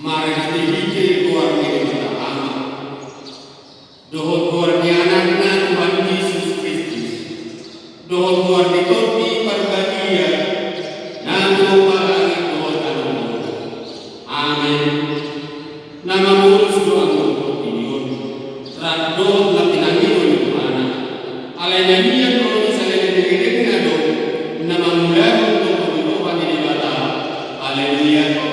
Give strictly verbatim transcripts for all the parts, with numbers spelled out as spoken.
Marhitehite goar ni Debata Ama, dohot goar ni Anakna Tuhan Jesus Kristus, dohot goar ni Tondi Parbadia, na tumompa langit dohot tano on. Amen. Na mamolus do angka portibi on, rap dohot na pinangido ni Tuhana. Alai na mian ro di salelenglelengna do, na mangulahon do roha ni Debata. Haleluya.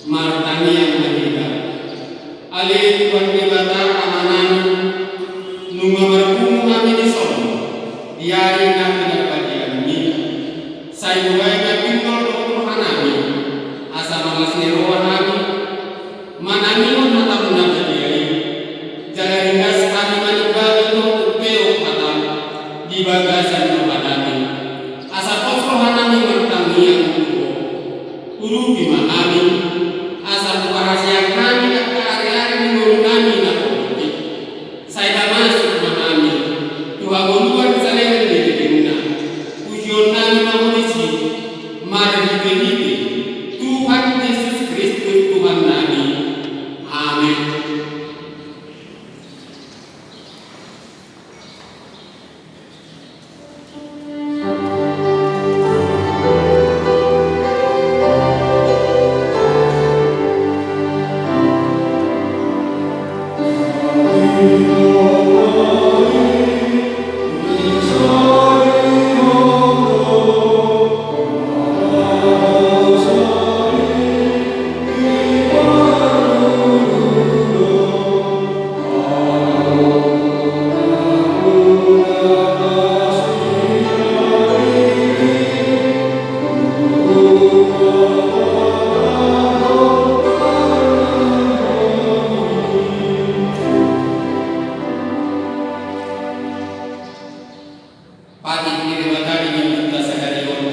Martangiang ma hita. Ale Tuhan Debata Amanami, nunga marpungu hami dison di ari na pinarbadiaonMi. Sai buhai ma pintor dohot rohanami, asa mangas ni roha hami manangihon hataMu na badia i. Jala ringgas hami manimbangi dohot umpeop hataM di bagasan rohanami, asa pos rohanami martangiang tu Ho. Urupi ma hami, asa huparhaseang hami angka ariari ni ngolunami na politik. Sai pamasuk ma hami tu hangoluan salelenglelengna. Pujionnami ma Ho disi, marhitehite Tuhan Jesus Kristus Tuhannami. Amen. Patik ni Debata di minggunta sadari on,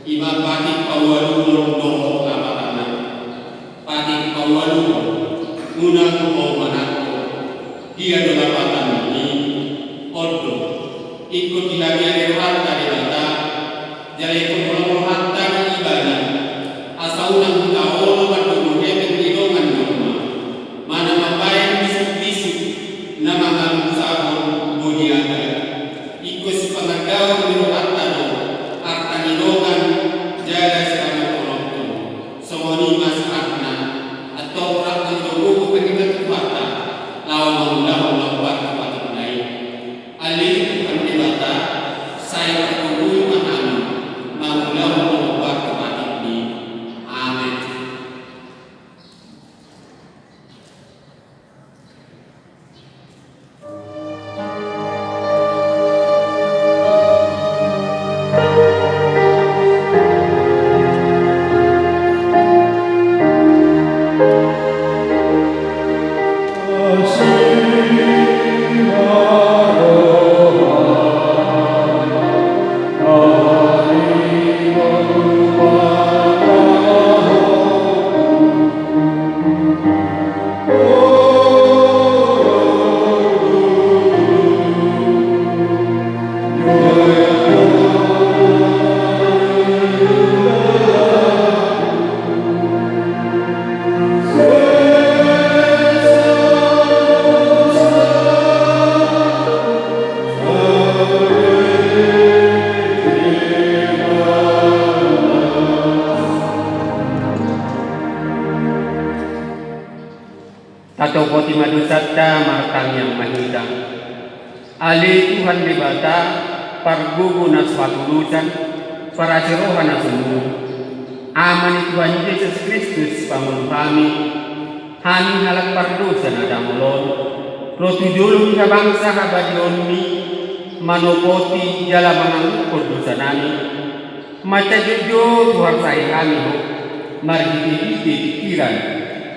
i ma patik paualuhon dohot lapatanna. Patik paualuhon, unang ho manangko. Dia do lapatanni? On do, ingkon dihabiari rohanta Debata, jala ingkon holong rohanta di Ibana, asa unang hita olo mandomu hepeng di dongan na ruma, manang mambahen bisuk-bisuk na mangalungsahon bodiana. Ingkon sipangandaon ni rohanta do arta ni dongan jala sipanganon holongku. Songon i ma sahatna, antong rap ma hita gogo mangida Tuhanta, laho mangulahon na hombar tu patikna i. Ale Tuhan Debata, sai pargogoi ma hami mangulahon na hombar tu patikmi. Amen. Tatopoti ma dosanta, martangiang ma hita. Ale Tuhan Debata, pargogo na so hatudosan, parasi roha na so muruk, Ama ni Tuhan Jesus Kristus, pangolu hami, hami halak pardosa na dangol on, ro tu jolo ni habangsa habadeonmi, manopoti jala manganguhon dosanami. Mansai jotjot huarsai hami Ho, marhitehite pikiran,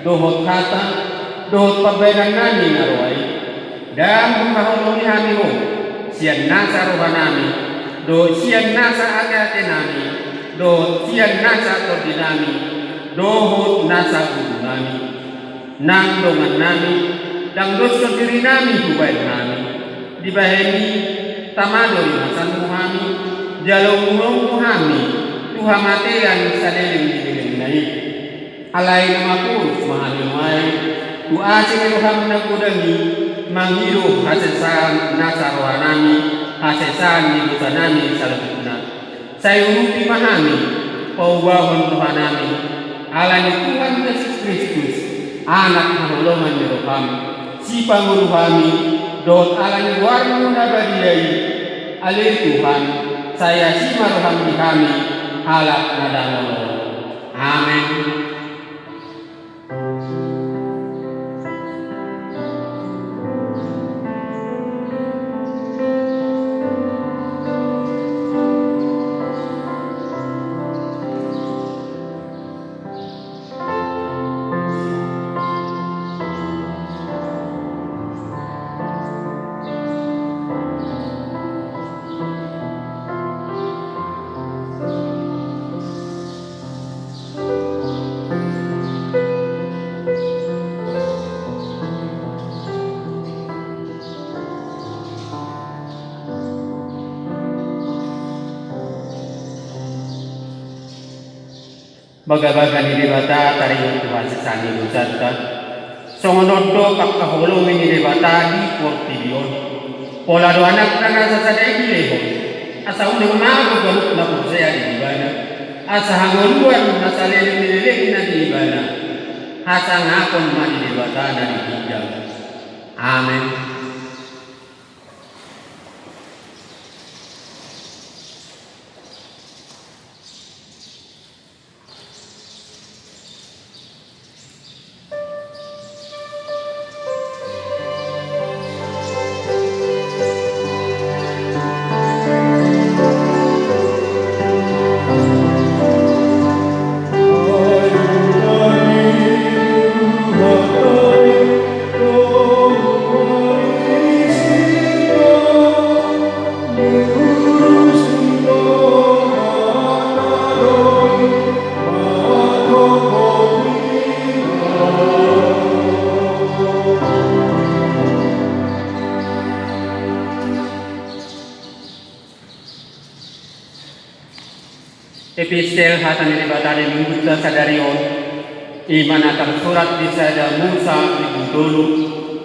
dohot hata, dohot pambahenannami na roa i. Ndang huhaholongi hami Ho sian nasa rohanami, dohot sian nasa ateatenami, dohot sian nasa tondinami, dohot nasa gurunami. Nang dongannami, ndang doshon dirinami hubahen hami. Dibahen i, tama do rimasanmu hami, jala umulonmu hami tu hamatean saleleng ni lelengna i. Alai na maporus ma hami nuaeng tu asi ni roham na godang i, mangido hasesaan nasa rohanami, hasesaan ni dosanami saluhutna. Sai urupi ma hami, paubahon rohanami, ala ni Tuhan Jesus Kristus, Anak haholongan ni roham, sipangolu hami, dohot ala ni goarmu na badia i. Ale Tuhan, sai asi ma roham di hami halak na dangol on. Amen. Bagabaga ni Debata taringot tu hasesaan ni dosanta. Songon on do pangkaholongi ni Debata di portibi on. Pola do Anakna na sasada i dilehon, asa unang mago ganup na porsea di Ibana, asa hangoluan na saleleng ni lelengna di Ibana. Hasangapon ma di Debata na di ginjang. Amen. Epistel hata ni Debata di minggunta sadari on, i ma na tarsurat di sada Musa bindu tolu,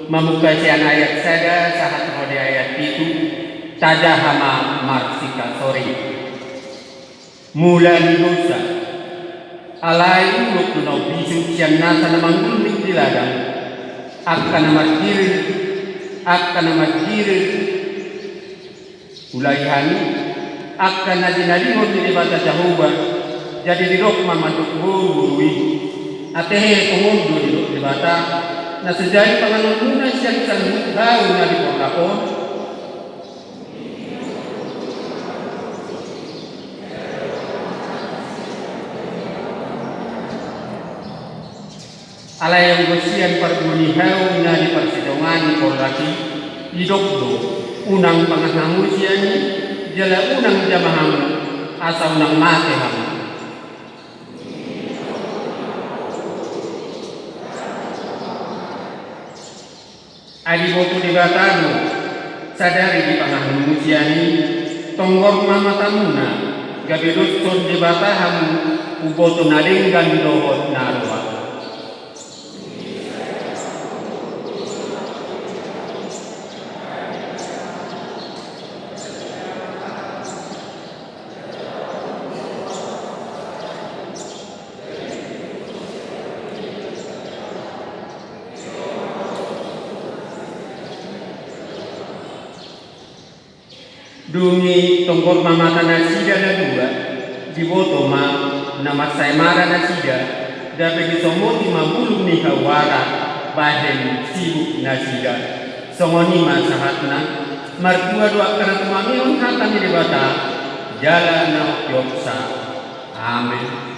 mamungka sian ayat sada sahat ro di ayat pitu. Tajaha ma marsikasori. Mula ni dosa. Alai ulok do na umbisuk sian nasa na manggulmit di ladang, angka na margirir, angka na margirir. Ulahi hami, angka na jinadihon ni Debata Jahowa, jadi didok ma mandok boruboru i. Ate he tongon do didok Debata, na so jadi panganonmuna sian sanggup hau na di porlak on? Alai anggo sian parguni hau na di parsitongaan ni porlak i, didok do, unang pangan hamu sian i, jala unang jama hamu, asa unang mate hamu. Ai diboto Debata do, sadari dipangan hamu sian i, tonggor ma matamuna, gabe doshon Debata hamu, huboto na denggan dohot na roa. Dung i tonggor ma mata nasida na dua, diboto ma na marsaemara nasida, gabe disomoti ma bulung ni hawara bahen sibuk nasida. Songon i ma sahatna, martua do angka na tumangihon hata ni Debata, jala na umpeopsa. Amen.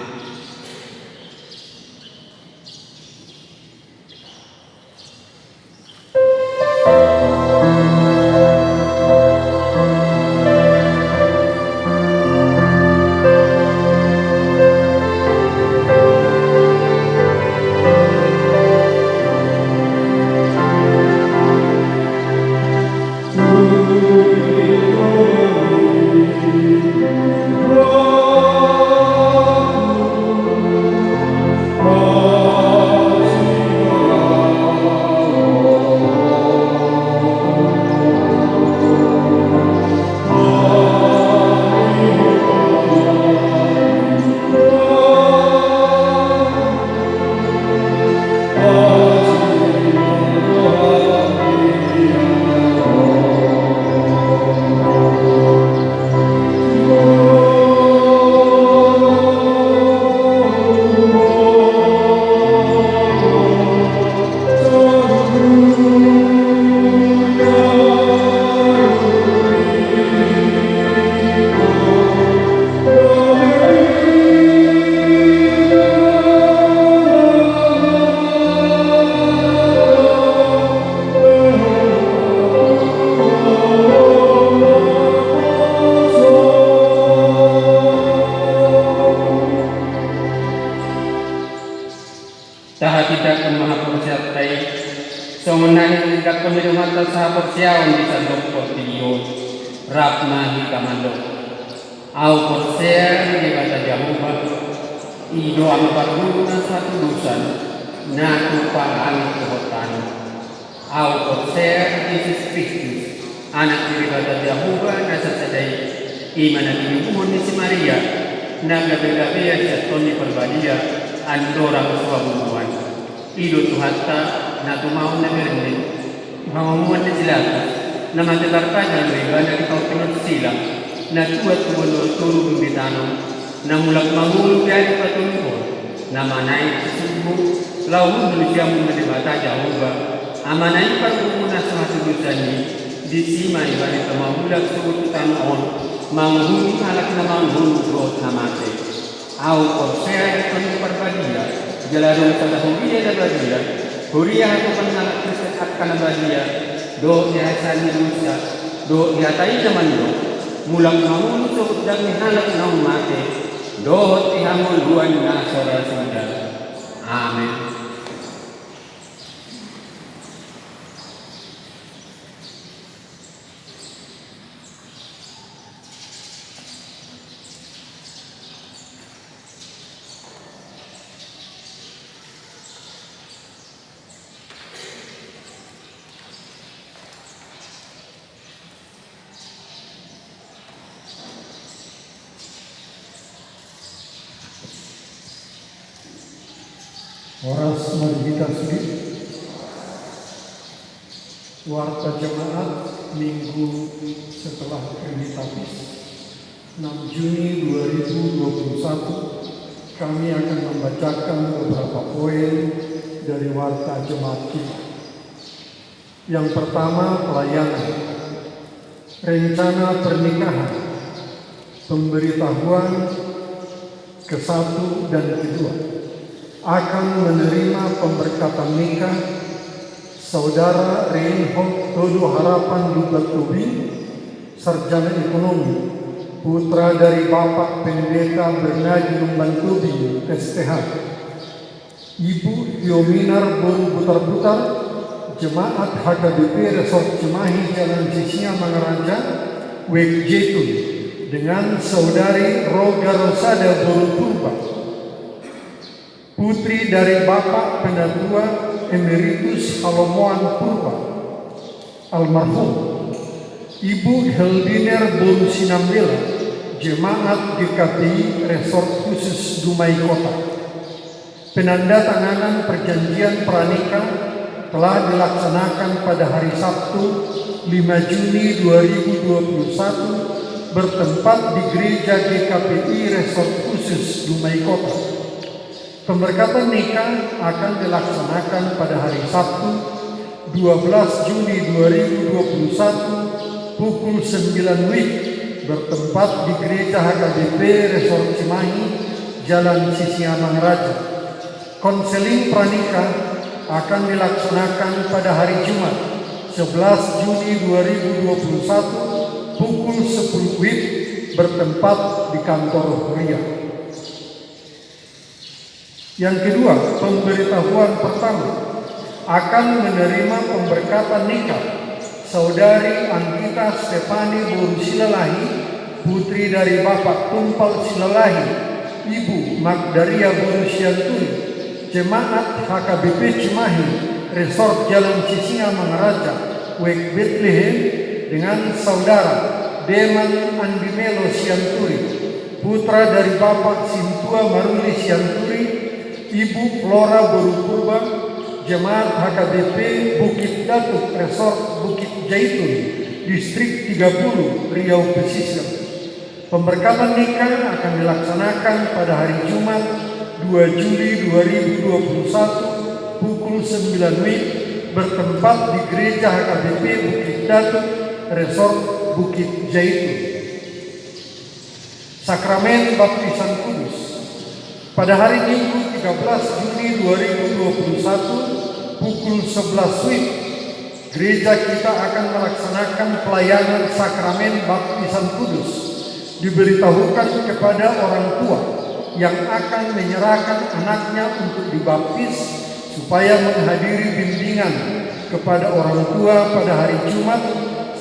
Tahatindangkon ma haporseaonta i, songon na nidok ni Tuhanta sahaporseaon di sandok portibi on. Rap ma hita mandok. Ahu porsea di Debata Jahowa, i do Ama parguru na sahatudosan, na tumpak langit dohot tano. Ahu porsea di Jesus Kristus, Anak ni Debata Jahowa na sasada i, i ma na tinubuhon ni si Maria, na gabegabean sian Tondi Parbadia, andorang so habubuhan. I do Tuhanta, na tumaon na bernit, hamomuan ni si Pilatus, na mate parpajang do Ibana di paotinon silang, na tuat tu banua toru bindu tano, na mulak mangolu di ari patoluhon, na manaek sisungkun, laho hundul sian muna Debata Jahowa, Amana i parguru na sahatudosan i, disi ma Ibana tama mulak sogot tu tano on, manguhumi halak na mangolu dohot na mate. Ahu porsea di Tondi Parbadia, jala adong sada huria na badia, huria hatopan ni halak Kristen angka na badia, dohot di hahisahan ni dosa, dohot di hata i na mandok, mulak mangolu sogot daging ni halak naung mate, dohot di hangoluan na so ra suda. Amen. Horas ma di hita sude. Warta Jemaat Minggu setelah Trinitatis, enam Juni dua ribu dua puluh satu. Kami akan membacakan beberapa poin dari Warta Jemaat kita. Yang pertama, pelayanan. Rencana pernikahan. Pemberitahuan kesatu dan kedua. Akan menerima pemberkatan nikah Saudara Reinhold Todo Harapan Lumban Tobing, sarjana ekonomi, putra dari Bapak Pendeta Bernadi Lumban Tobing, S T H. Ibu Yominar boru Butarbutar, Jemaat H K B P Resort Cimahi, Jalan Sisingamangaraja, Wijk Zaitun, dengan Saudari Roga Rosada boru Purba, putri dari Bapak Penatua Emeritus Halomoan Purba, almarhum. Ibu Heldiner boru Sinambela, Jemaat G K P I Resort Khusus Dumai Kota. Penandatanganan perjanjian pranikah telah dilaksanakan pada hari Sabtu, lima Juni dua ribu dua puluh satu, bertempat di Gereja G K P I Resort Khusus Dumai Kota. Pemberkatan nikah akan dilaksanakan pada hari Sabtu, dua belas Juni dua ribu dua puluh satu, pukul sembilan WIB, bertempat di Gereja H K B P Resort Cimahi, Jalan Sisingamangaraja. Konseling pranikah akan dilaksanakan pada hari Jumat, sebelas Juni dua ribu dua puluh satu, pukul sepuluh WIB, bertempat di kantor huria. Yang kedua, pemberitahuan pertama, akan menerima pemberkatan nikah Saudari Anggita Stefani boru Silalahi, putri dari Bapak Tumpal Silalahi, Ibu Magdaria boru Sianturi, Jemaat H K B P Cimahi, Resort Jalan Sisingamangaraja, Wijk Betlehem, dengan Saudara Deman Andimelo Sianturi, putra dari Bapak Sintua Maruli Sianturi, Ibu Flora boru Purba, Jemaat H K B P Bukit Datuk Resort Bukit Zaitun, Distrik tiga puluh, Riau Pesisir. Pemberkatan nikah akan dilaksanakan pada hari Jumat, dua Juli dua ribu dua puluh satu, pukul sembilan WIB, bertempat di Gereja H K B P Bukit Datuk, Resort Bukit Zaitun. Sakramen Baptisan Kudus. Pada hari Minggu, tiga belas Juni dua ribu dua puluh satu, pukul sebelas WIB, gereja kita akan melaksanakan pelayanan Sakramen Baptisan Kudus. Diberitahukan kepada orang tua yang akan menyerahkan anaknya untuk dibaptis, supaya menghadiri bimbingan kepada orang tua pada hari Jumat,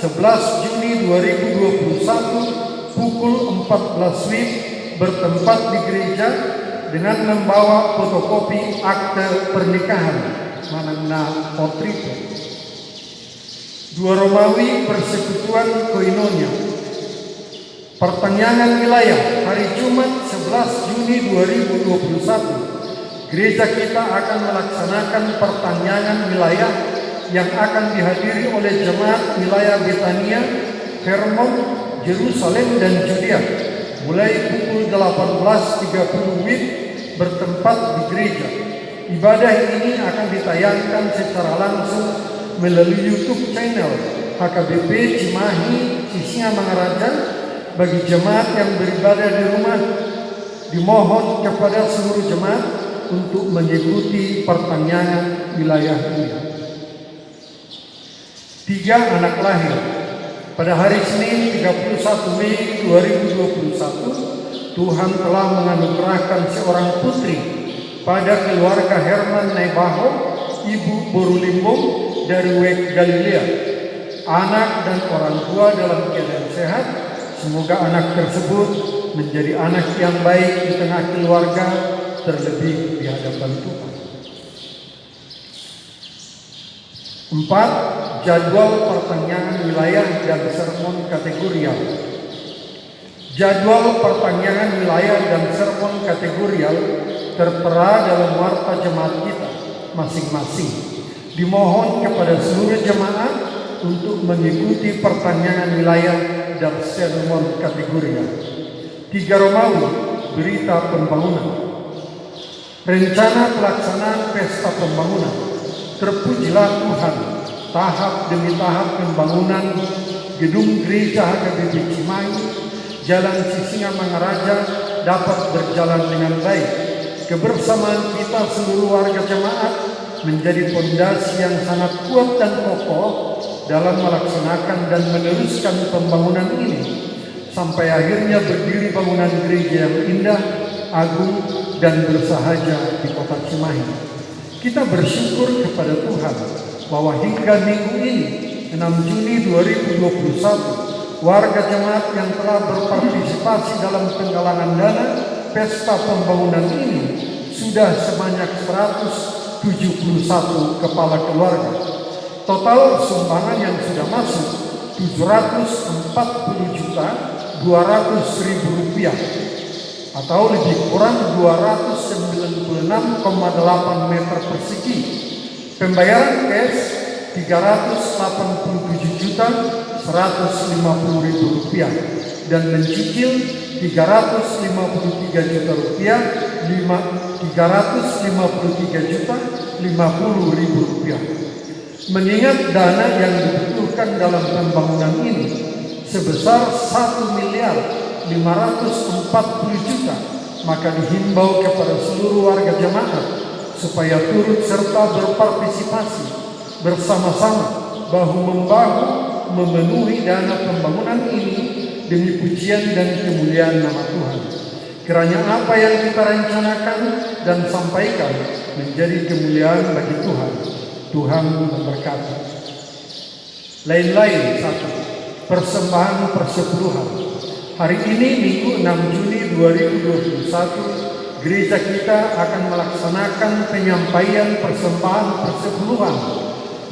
sebelas Juni dua ribu dua puluh satu, pukul empat belas WIB, bertempat di gereja dengan membawa fotokopi akte pernikahan manang na otriplo. Dua Romawi, Persekutuan Koinonia. Partangiangan wilayah, hari Jumat, sebelas Juni dua ribu dua puluh satu. Gereja kita akan melaksanakan partangiangan wilayah yang akan dihadiri oleh jemaat wilayah Betania, Vermont, Jerusalem, dan Judea, mulai pukul delapan belas tiga puluh WIB, bertempat di gereja. Ibadah ini akan ditayangkan secara langsung melalui YouTube channel H K B P Cimahi Sisingamangaraja bagi jemaat yang beribadah di rumah. Dimohon kepada seluruh jemaat untuk mengikuti partangiangan wilayah ini. Tiga anak lahir. Pada hari Senin, tiga puluh satu Mei dua ribu dua puluh satu, Tuhan telah menganugerahkan seorang putri pada keluarga Herman Naibaho, Ibu boru Limbong dari Wijk Galilea. Anak dan orang tua dalam keadaan sehat. Semoga anak tersebut menjadi anak yang baik di tengah keluarga, terlebih di hadapan Tuhan. Empat, jadwal partangiangan wilayah dan sermon kategorial. Jadwal partangiangan wilayah dan sermon kategorial tertera dalam warta jemaat kita masing-masing. Dimohon kepada seluruh jemaat untuk mengikuti perpanjangan wilayah dan sermon kategorial. Tiga Romawi, berita pembangunan. Rencana pelaksanaan pesta pembangunan. Terpujilah Tuhan, tahap demi tahap pembangunan gedung gereja H K B P Cimahi, Jalan Sisingamangaraja dapat berjalan dengan baik. Kebersamaan kita seluruh warga jemaat menjadi fondasi yang sangat kuat dan kokoh dalam melaksanakan dan meneruskan pembangunan ini. Sampai akhirnya berdiri bangunan gereja yang indah, agung, dan bersahaja di kota Cimahi. Kita bersyukur kepada Tuhan bahwa hingga minggu ini, enam Juni dua ribu dua puluh satu, warga jemaat yang telah berpartisipasi dalam penggalangan dana pesta pembangunan ini sudah sebanyak seratus tujuh puluh satu kepala keluarga. Total sumbangan yang sudah masuk tujuh ratus empat puluh juta dua ratus ribu rupiah, atau lebih kurang dua ratus sembilan puluh enam koma delapan meter persegi. Pembayaran cash tiga ratus delapan puluh tujuh juta seratus lima puluh ribu rupiah dan mencicil tiga ratus lima puluh tiga juta rupiah lima tiga ratus lima puluh tiga juta lima puluh ribu rupiah. Mengingat dana yang dibutuhkan dalam pembangunan ini sebesar satu miliar lima ratus empat puluh juta, maka dihimbau kepada seluruh warga jemaat supaya turut serta berpartisipasi bersama-sama, bahu-membahu, memenuhi dana pembangunan ini demi pujian dan kemuliaan nama Tuhan. Kiranya apa yang kita rencanakan dan sampaikan menjadi kemuliaan bagi Tuhan. Tuhan memberkati. Lain-lain satu, persembahan persepuluhan. Hari ini, Minggu enam Juni dua ribu dua puluh satu, gereja kita akan melaksanakan penyampaian persembahan persepuluhan.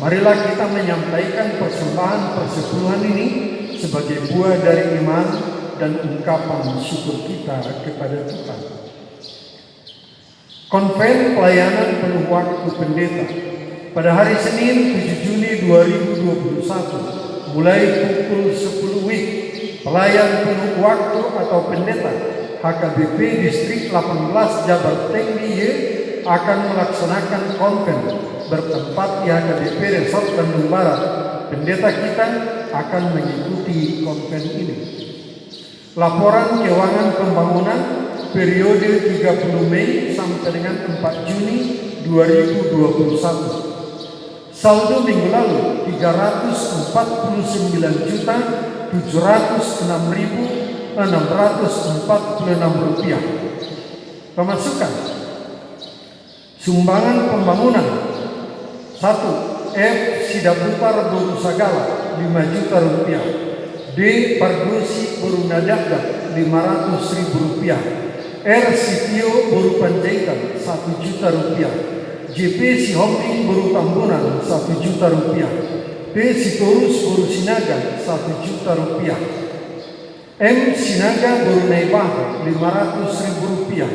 Marilah kita menyampaikan persembahan persepuluhan ini sebagai buah dari iman dan ungkapan syukur kita kepada Tuhan. Konven pelayanan penuh waktu pendeta. Pada hari Senin, tujuh Juni dua ribu dua puluh satu, mulai pukul sepuluh W I B, pelayan penuh waktu atau pendeta H K B P Distrik delapan belas Jabar Tenggi Y akan melaksanakan konven bertempat di H K B P Resort Bandung Barat. Pendeta kita akan mengikuti konven ini. Laporan keuangan pembangunan periode tiga puluh Mei sampai dengan empat Juni dua ribu dua puluh satu. Saldo minggu lalu tiga ratus empat puluh sembilan juta tujuh ratus enam ribu enam ratus empat puluh enam rupiah. Pemasukan. Sumbangan pembangunan. Satu, F Sidabutar boru Sagala, lima juta rupiah. D Pardosi boru Nadakdak, lima ratus ribu rupiah. R Sitio boru Panjaitan, satu juta rupiah. J P Sihombing boru Tambunan, satu juta rupiah. P Sitorus boru Sinaga, satu juta rupiah. M Sinaga boru Naibaho, lima ratus ribu rupiah.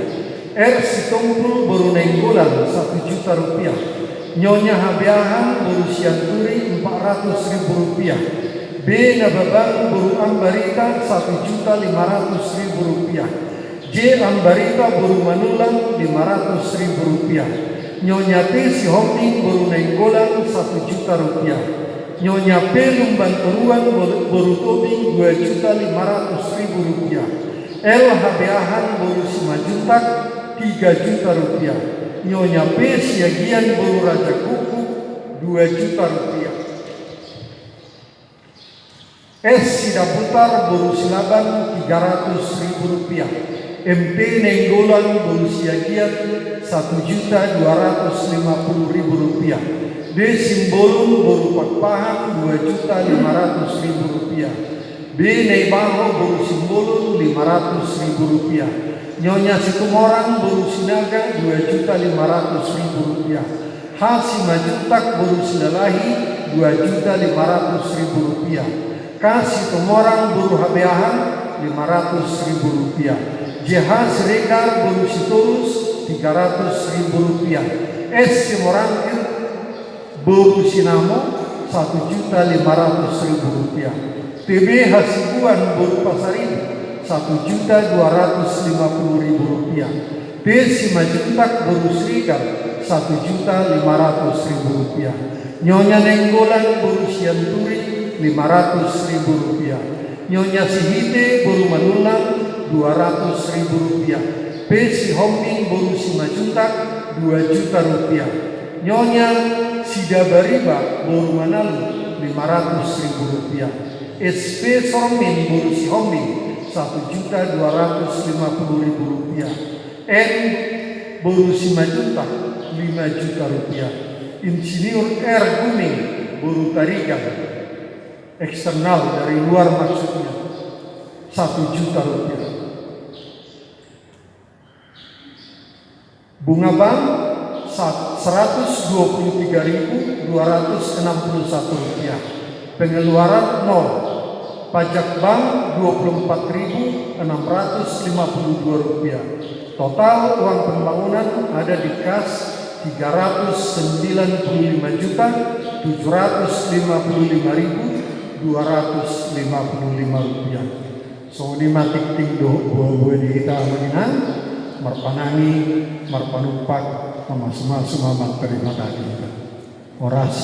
R Sitompul boru Nainggolan, satu juta rupiah. Nyonya Habeahan boru Sianturi, empat ratus ribu rupiah. B Nababan boru Ambarita, satu juta lima ratus ribu rupiah. J Ambarita boru Manulang, lima ratus ribu rupiah. Nyonya P Sihombing boru Nainggolan, satu juta rupiah. Nyonya P Lumban Toruan boru, boru Tobing, dua juta lima ratus ribu rupiah. L Habeahan boru Simanjuntak, tiga juta rupiah. Nyonya P Siagian boru Raja Kuku, dua juta rupiah. S Sidabutar boru Silaban, tiga ratus ribu rupiah. M P Nainggolan boru Siagian, satu juta dua ratus lima puluh ribu rupiah. D Simbolon boru Pakpahan, dua juta lima ratus ribu rupiah. B Naibaho boru Simbolon, lima ratus ribu rupiah. Nyonya Situmorang boru Sinaga, dua juta lima ratus ribu rupiah. H Simanjuntak boru Silalahi, dua juta lima ratus ribu rupiah. K Situmorang boru Habeahan, lima ratus ribu rupiah. J H Siregar boru Sitorus, tiga ratus ribu rupiah. S Simorangkir boru Sinamo, satu juta lima ratus ribu rupiah. T B Hasibuan boru Pasaribu, satu juta dua ratus lima puluh ribu rupiah. P Simanjuntak boru Siregar, satu juta lima ratus ribu rupiah. Nyonya Nainggolan boru Sianturi, lima ratus ribu rupiah. Nyonya Sihite boru Manullang, dua ratus ribu rupiah. P Sihombing boru Simanjuntak, dua juta rupiah. Nyonya Sidabariba boru Manalu, lima ratus ribu rupiah. S P Sormin boru Sihombing, satu juta dua ratus lima puluh ribu rupiah. N boru Simanjuntak, lima juta rupiah. Insinyur R Guming boru Tarigan, eksternal, dari luar maksudnya, satu juta rupiah. Bunga bank, sa-, seratus dua puluh tiga ribu dua ratus enam puluh satu rupiah. Pengeluaran, nol. Pajak bank, dua puluh empat ribu enam ratus lima puluh dua rupiah. Total uang pembangunan ada di kas, tiga ratus sembilan puluh lima juta tujuh ratus lima puluh lima ribu dua ratus lima puluh lima rupiah. Songon i ma tingting dohot boaboa di hita, Amang Inang, marpanangi, marpanumpak, mamasumasu ma, martarima kasih. Horas.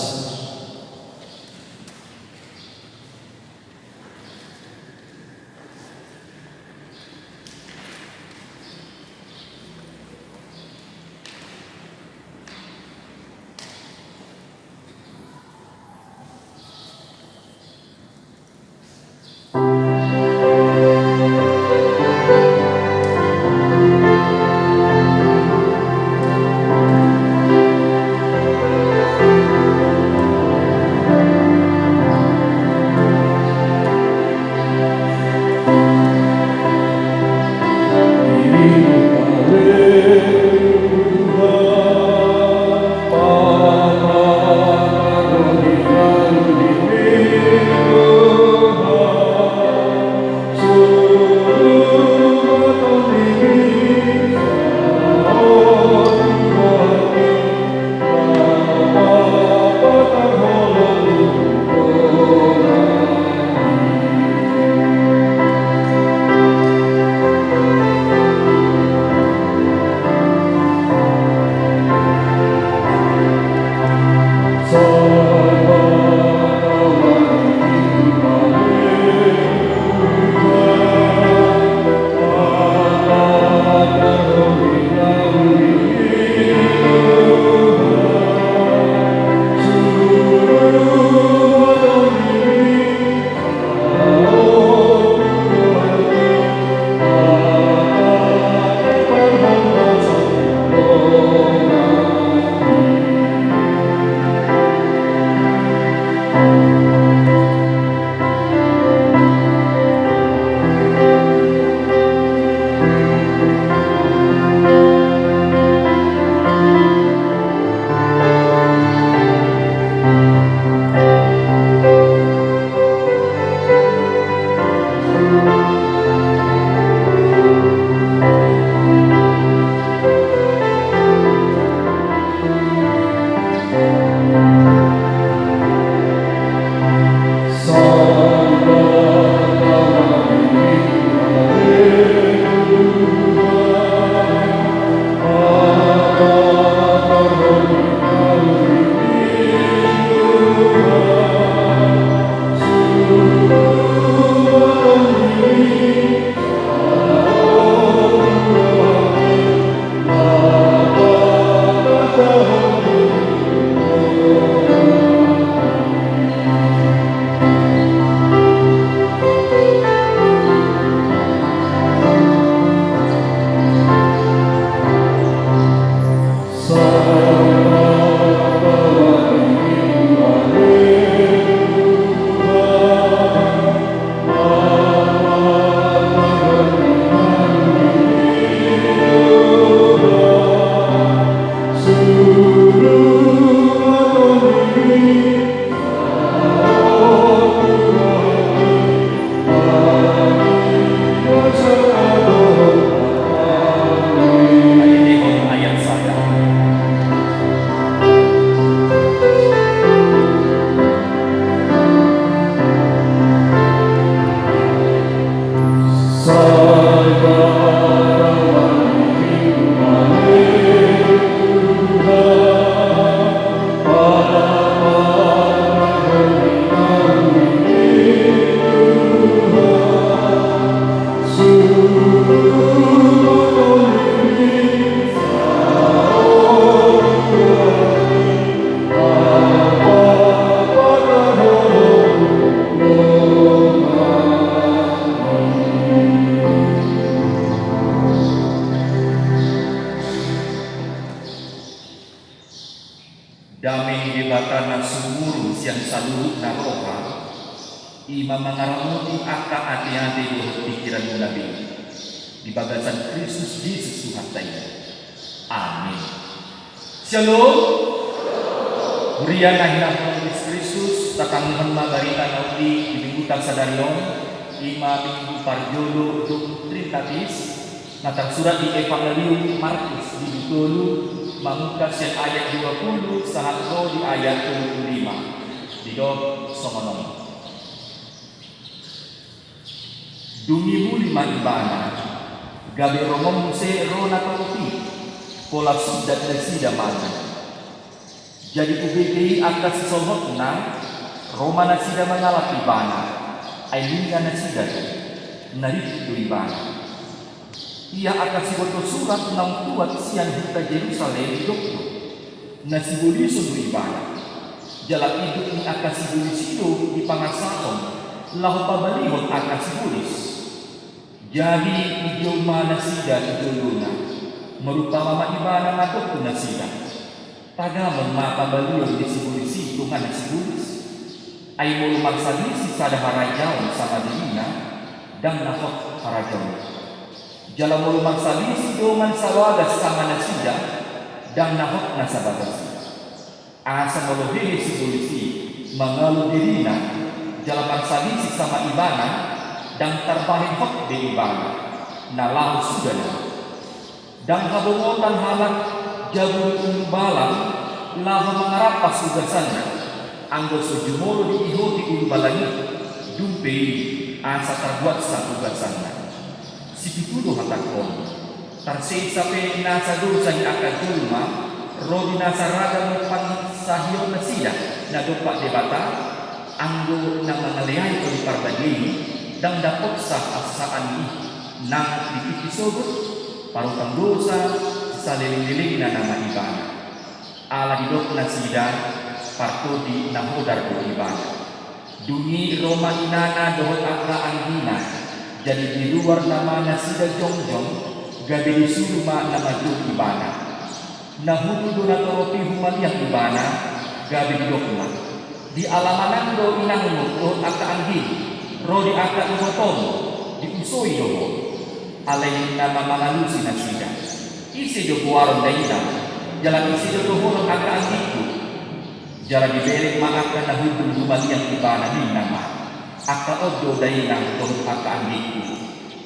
I ma mangaramoti angka ateate dohot pingkiranmuna be di bagasan Kristus Jesus Tuhanta i. Amin. Syalom. Huria na hinaholongan Jesus Kristus, tatangianghon ma barita na uli di mingguta sadari on, i ma minggu parjolo dohot Trinitatis, na tarsurat di Evangelium Markus bindu tolu, mamungka sian ayat dua pulu sahat ro di ayat tolu pulu lima. Didok songon on. Dung i muli ma ibana, gabe rongon muse ro natorop i, pola sundat nasida mangan. Jadi hubege i angka sisolhotna, ro ma nasida mangalap ibana, ai ninna nasida do, na ringkot do ibana. Ia angka siboto surat naung tuat sian huta Jerusalem didok do, na sibolis on do ibana. Jala idop ni angka sibolis i do dipangasahon laho pabalihon angka sibolis. Jadi dijou ma nasida tu jolona, marupama ma ibana mandok tu nasida. Tagamon ma pabalihon ni sibolis i donganna sibolis. Ai molo marsalisi sada harajaon sama dirina, ndang na hot harajaon i. Jala molo marsalisi dongan sabagas sama nasida, ndang na hot na sabagas i. Asa molo hehe sibolis i mangalo dirina, jala marsalisi sama ibana, ndang tarbahen hot be ibana, na laho suda na. Ndang habongotan halak jabu ni ulubalang laho mangarampas ugasanna, anggo so jumolo diihoti ulubalang i, dung pe i asa tarbuatsa ugasanna. Sipitu do hatangkon, tarsesa pe nasa dosa ni angka jolma, ro di nasa ragam ni pangisahion nasida na dompak Debata, anggo na mangaleai Tondi Parbadia i, ndang dapotsa hasesaan i, nang di tingki sogot, parutang dosa, saleleng-lelengna nama ibana. Ala didok nasida, partondi na hodar do ibana. Dung i ro ma inana dohot angka anggina, jadi di luar nama nasida jongjong, gabe disuru ma na manjou ibana. Na hundul do natorop i humaliang ibana, gabe didok ma. Di alaman an do inangmu dohot angka anggim, ro di angka ibotom, diusoi do ho. Alai na mangalusi nasida. Ise do goaron dainang, jala ise do dohonon angka anggingku. Jala dibelek ma angka na hundul humaliang ibana ninna ma. Angka on do dainang dohot angka anggingku.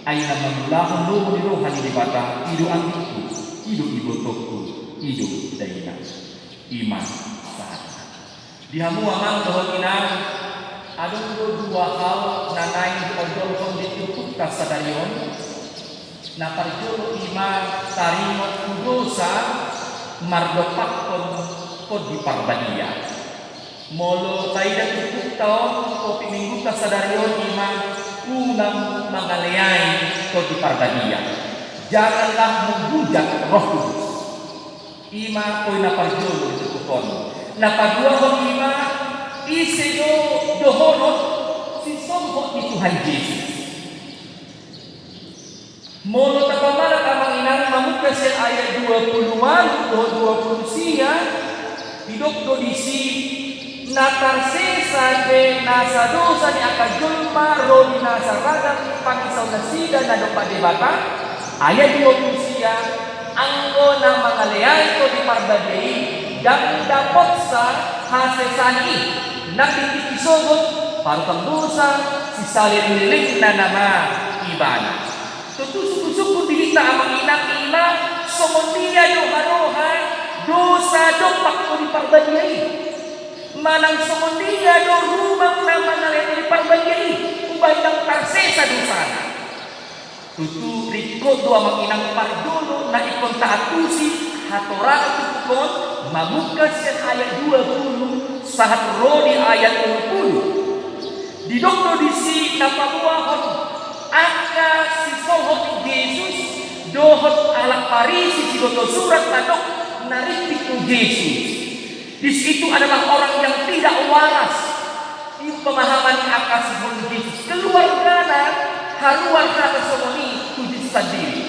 Ai na mangulahon lomo ni roha ni Debata, i do anggingku, i do ibotongku, i do dainang. I ma sahatna. Di hamu amang dohot inang, adong do dua hal na naeng diondolhon di turpukta sadari on. Na parjolo i ma taringot tu dosa mardompakkon Tondi Parbadia. Molo taida turpukta on, topik mingguta sadari on i ma unang mangaleai Tondi Parbadia. Janganlah menghujat Roh Kudus. I ma poin na parjolo di turpuk on. Na paduahon i ma, ise do dohonon sisolhot ni Tuhan Jesus. Molo tapamanat amang inang mamungka sian ayat dua pulu ualu dohot dua pulu sia, didok do disi, na tarsesa pe nasa dosa ni angka jolma ro di nasa ragam ni pangisaon nasida na dompak Debata. Ayat dua pulu sia, anggo na mangaleai Tondi Parbadia i, ndang dapotsa hasesaan i, nang di tingki sogot, parutang dosa, sisaleleng-lelengna nama ibana. Tontu sungkun-sungkun di hita amang inang i ma, songon dia do haroha dosa dompak Tondi Parbadia i. Manang songon dia do rumang na mangaleai Tondi Parbadia i, umbahen ndang tarsesa dosana. Tontu ringkot do amang inang parjolo na ingkon taantusi hatorangan turpuk on, mamungka sian ayat dua pulu sahat ro di ayat tolu pulu. Didok do disi na paboahon angka sisolhot ni Jesus dohot halak Parisi siboto surat mandok na ringkot tu Jesus. Di situ adalah orang yang tidak waras. I pemahaman ni angka sisolhot ni Jesus. Keluargana haruar hata songon i tu Jesus sandiri.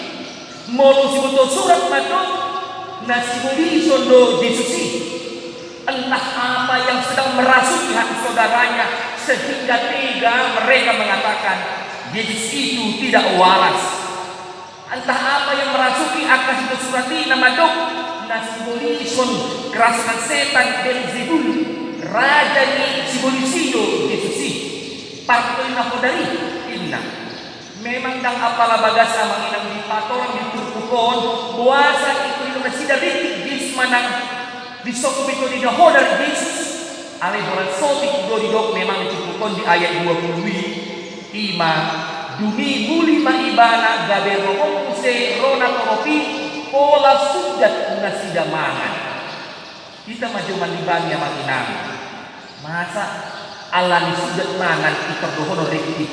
Molo siboto surat mandok na sibolison do Jesus i. Entah apa yang sedang merasuki hati saudaranya sehingga tega mereka mengatakan Yesus itu tidak waras. Entah apa yang merasuki angka sibolisuan i na mandok na sibolis on kerasukan setan Belzebul, raja ni sibolis i do Yesus i. Parpudi na hodar i, inna. Memang ndang apala bagas amang inang di patorang di turpuk on, boasa ingkon didok nasida rintik Jesus manang disonggot ingkon didok na hodar Jesus. Alai holan sotik do didok memang di turpuk on di ayat dua puluh i, ima, dung i muli ma ibana gabe ro muse ro natorop i, pola sundat nasida mangan. Hita ma jomman di bani amang inang. Masa alani sundat mangan ingkon dohonon rintik?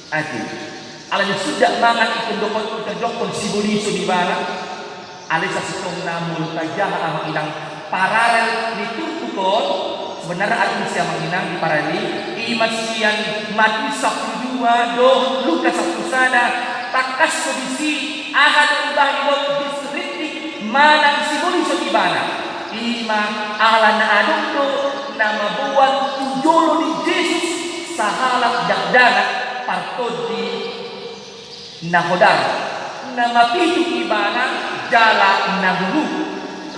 Ate. Alani sundat mangan ingkon dohonon, ingkon dohonon sibolis on ibana. Alai sasintongna molo tajaha amang inang paralel ni turpuk on, sebenarna adong muse amang inang di paralel i, ima sian Matius sampulu dua dohot Lukas sampulu sada, tangkas do disi aha do dibahen didok Jesus rintik manang sibolis on ibana. Ima ala na adong do na mamboan tu jolo ni Jesus sahalak dakdanak partondi na hodar, na mapitung ibana jala na nungnung.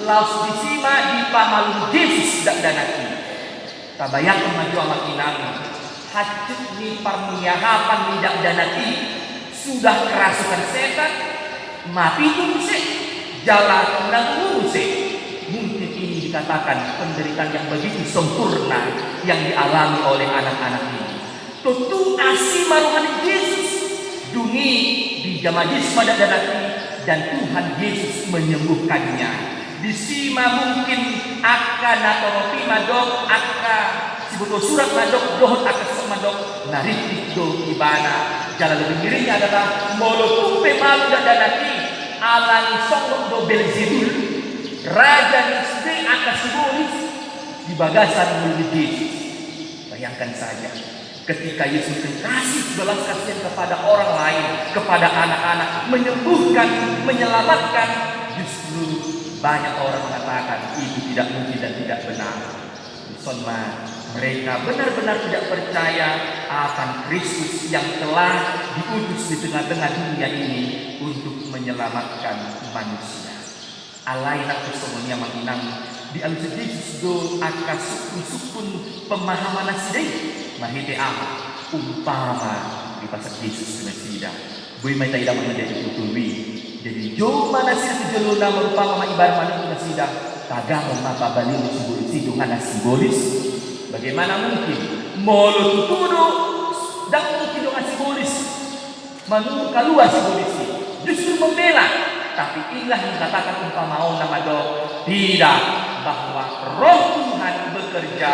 Laos disi ma dipamalum Jesus dakdanak i. Tabayangkon ma jo amang inang, hansit ni parniahapan ni dakdanak i, sudah kerasukan setan, mapitung muse, jala na nungnung muse. Mungkin ini dikatakan penderitaan yang begitu sempurna yang dialami oleh anak-anak ini. Tontu asi ma roha ni Jesus. Dung i dijama Jesus ma dakdanak i dan Tuhan Yesus menyembuhkannya. Disi ma mungkin angka natorop i mandok, angka siboto surat mandok, dohot angka sisean mandok, na rintik do ibana. Jala lebih ngerinya adalah molo tung pe malum dakdanak i, alani songgot do Belzebul, raja ni sude angka sibolis, di bagasan ngolu ni Jesus. Bayangkan saja, ketika Yesus kasih belas kasihan kepada orang lain, kepada anak-anak, menyembuhkan, menyelamatkan, justru banyak orang mengatakan itu tidak mungkin dan tidak benar. Dison ma, mereka benar-benar tidak percaya akan Kristus yang telah diutus di tengah-tengah dunia ini untuk menyelamatkan manusia. Alai nang songon i amang inang, dialusi Jesus do angka sungkun-sungkun pemahaman nasida i. Marhite aha? Umpama dipasahat Jesus tu nasida. Boi ma taida amang inang di turpuk i. Jadi jou ma nasida tu jolona, marumpama ma ibana manungkun nasida. Tagamon ma pabalion ni sibolis i dongan na sibolis. Bagaimana mungkin? Molo tutu do, ndang mungkin dongan sibolis manungkun kaluar sibolis i, justru membela. Tapi inilah yang dikatakan umpama on na mandok, tidak, bahwa Roh Tuhan bekerja